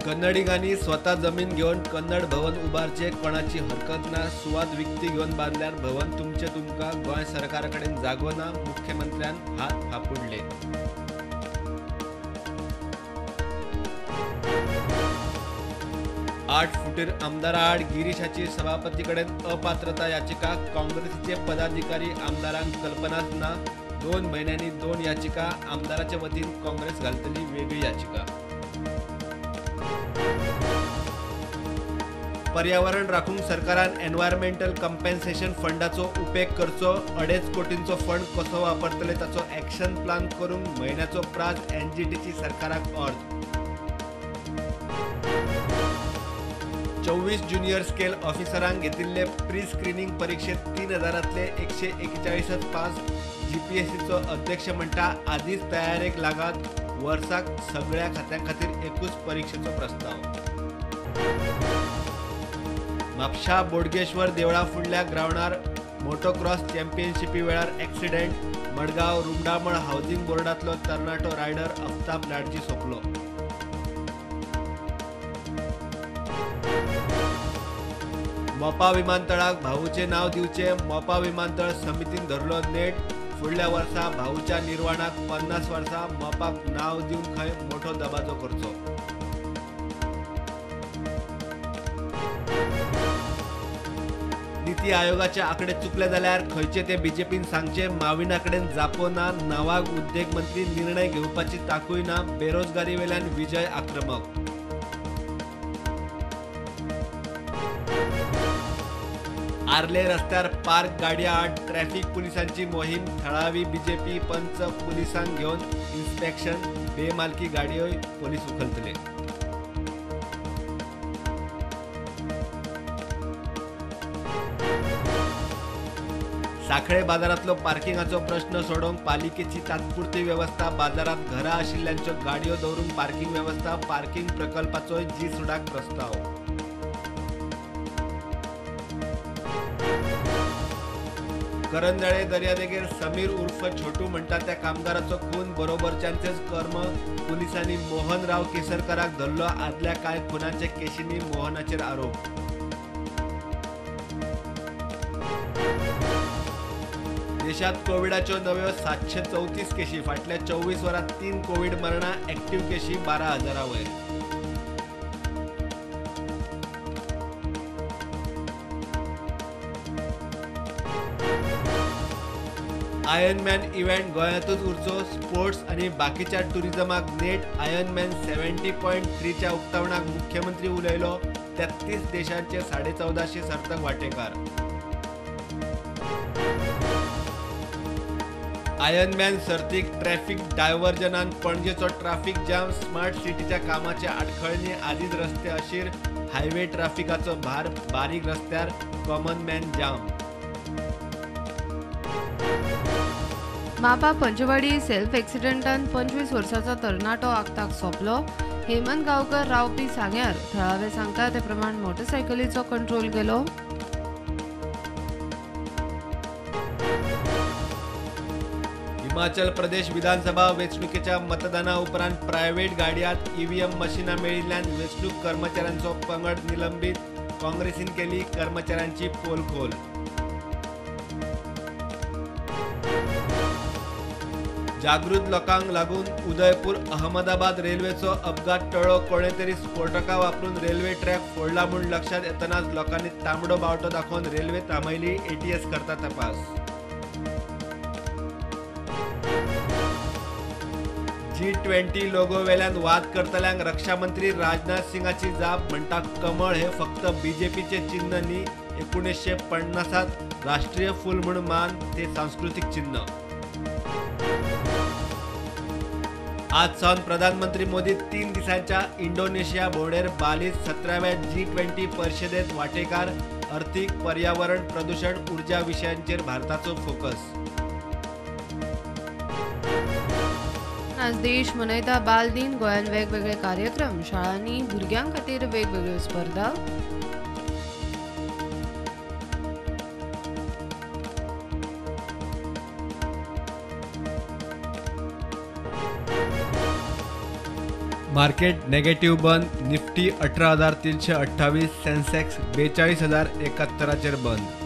कन्नडिगांनी स्वता जमीन घेवन कन्नड भवन उबारचे, कोणाची हरकत ना. सुवात विकती घेवन बांदल्यार भवन तुमचे तुमकां. गोंय सरकारा कडेन जागो ना, मुख्यमंत्र्यान हात फाफुडले. आठ फुटीर आमदारा आड गिरीशाची सभापती कडेन अपात्रता याचिका. काँग्रेसीचे पदाधिकारी आमदारांक कल्पनाच ना. 2 म्हयन्यांनी 2 याचिका. आमदाराचे वतीन काँग्रेस घालतली वेगळी याचिका. पर्यावरण राखूंक सरकारान एनवायरमेंटल कंपेन्सेशन फंडाचो उपेग करचो. 2.5 कोटींचो फंड कसो वापरतले ताचो एक्शन प्लान करूंक म्हयन्याचो प्राज एनजीटीची सरकाराक अर्ज. 24 ज्युनियर स्केल ऑफिसरांक घेतिल्ले प्री स्क्रिनींग परिक्षेत 3000तले 141 पास. जीपीएससीचो अध्यक्ष म्हणटा आदींच तयारेक लागात. वर्साक सगळ्या खात्यां खातीर एकूच परिक्षेचो प्रस्ताव. म्हापशा बोडगेश्वर देवळा फुडल्या ग्रावंडार मोटोक्रॉस चॅम्पियनशिपी वेळार एक्सिडेंट. मडगांव रुमडामळ हावजिंग बोर्डांतलो तरणाटो रायडर अफ्ताब लाडजी सोंपलो. मोपा विमानतळाक भाऊचें नांव दिवचें. मोपा विमानतळ समितीन धरलो नेट. फुडल्या वर्सा भाऊच्या निर्वाणाक 50 वर्सां मोपाक नांव दिवन खंय मोठो दबाजो करचो. नीती आयोगाचे आकडे चुकले जाल्यार खंयचे ते बीजेपीन सांगचे. माविना कडेन जापो ना. नावाग उद्देग मंत्री निर्णय घेवपाची ताकूय ना. बेरोजगारी वेल्यान विजय आक्रमक. आर्ले रस्त्यार पार्क गाडयां आड ट्रॅफिक पुलिसांची मोहीम. थळावी बीजेपी पंच पुलिसांक घेवन इन्स्पेक्शन. बेमालकी गाडयोय पोलीस उखलतले. साखळे बाजारांतलो पार्किंगाचो प्रश्न सोडोवंक पालिकेची तात्पुरती वेवस्था. बाजारांत घरां आशिल्ल्यांच्यो गाडयो दवरूंक पार्किंग वेवस्था. पार्किंग प्रकल्पाचोय जी सुडाक प्रस्ताव. करंजळे दर्यादेगेर समीर उर्फ छोटू म्हणटा त्या कामगाराचो खून. बरोबरच्यांचेच कर्म. पुलिसांनी मोहनराव केसरकराक धरलो. आदल्या कांय खुनाच्या केशींनी मोहनाचेर आरोप. देशात कोविडाच्यो नव्यो 734 केशी. फाटल्या 24 वरांत 3 कोविड मरणां. ऍक्टिव्ह केशी 12,000 वयर. आयर्नमॅन इव्हेंट गोंयांतूच उरचो. स्पोर्ट्स आनी बाकीच्या टुरिझमाक नेट. आयर्नमॅन 70.3च्या उक्तावणाक मुख्यमंत्री उलयलो. 33 देशांचे 1450 सर्तक वांटेकार. आयर्नमॅन सर्तीक ट्रॅफिक डायव्हर्जनान पणजेचो ट्राफिक जाम. स्मार्ट सिटीच्या कामाच्या आडखळणी. आदींच रस्ते अशीर. हायवे ट्राफिकाचो भार बारीक रस्त्यार. Common man jam. Mopa Panchwadi self एक्सिडेंटान 25 वर्सांचो तरणाटो आक्ताक सोंपलो. हेमंत गांवकर रावपी सांग्यार. थळावे सांगता ते प्रमाण मोटरसायकलीचो कंट्रोल गेलो. हिमाचल प्रदेश विधानसभा वेंचणुकेच्या मतदाना उपरांत प्रायव्हेट गाडयांत ईव्हीएम मशिनां मेळिल्ल्यान वेंचणूक कर्मचाऱ्यांचो पंगड निलंबीत. काँग्रेसीन केली कर्मचाऱ्यांची पोलखोल. जागृत लोकांक लागून उदयपूर अहमदाबाद रेल्वेचो अपघात टळ्ळो. कोणे तरी स्फोटकां वापरून रेल्वे ट्रॅक फोडला म्हूण लक्षात येतनाच लोकांनी तांबडो बावटो दाखोवन रेल्वे थांबयली. एटीएस करता तपास. G20 लोगो वेल्यान वाद करतल्यांक रक्षा मंत्री राजनाथ सिंगाची जाप. म्हणटा कमळ हे फक्त बीजेपीचे चिन्ह न्ही, 1950त राष्ट्रीय फूल म्हूण मान ते सांस्कृतीक चिन्ह. आज सावन प्रधानमंत्री मोदी 3 दिसांच्या इंडोनेशिया भोंवडेर. बालीत 17व्या G20 परिशदेत वांटेकार. अर्थीक, पर्यावरण, प्रदूषण, ऊर्जा विशयांचेर भारताचो फोकस. आज देश मनयता बाल दिन. गोंयांत वेगवेगळे कार्यक्रम. शाळांनी भुरग्यां खातीर वेगवेगळ्यो स्पर्धा. मार्केट नेगेटिव्ह बंद. निफ्टी 18,328, सेन्सेक्स 42,071 बंद.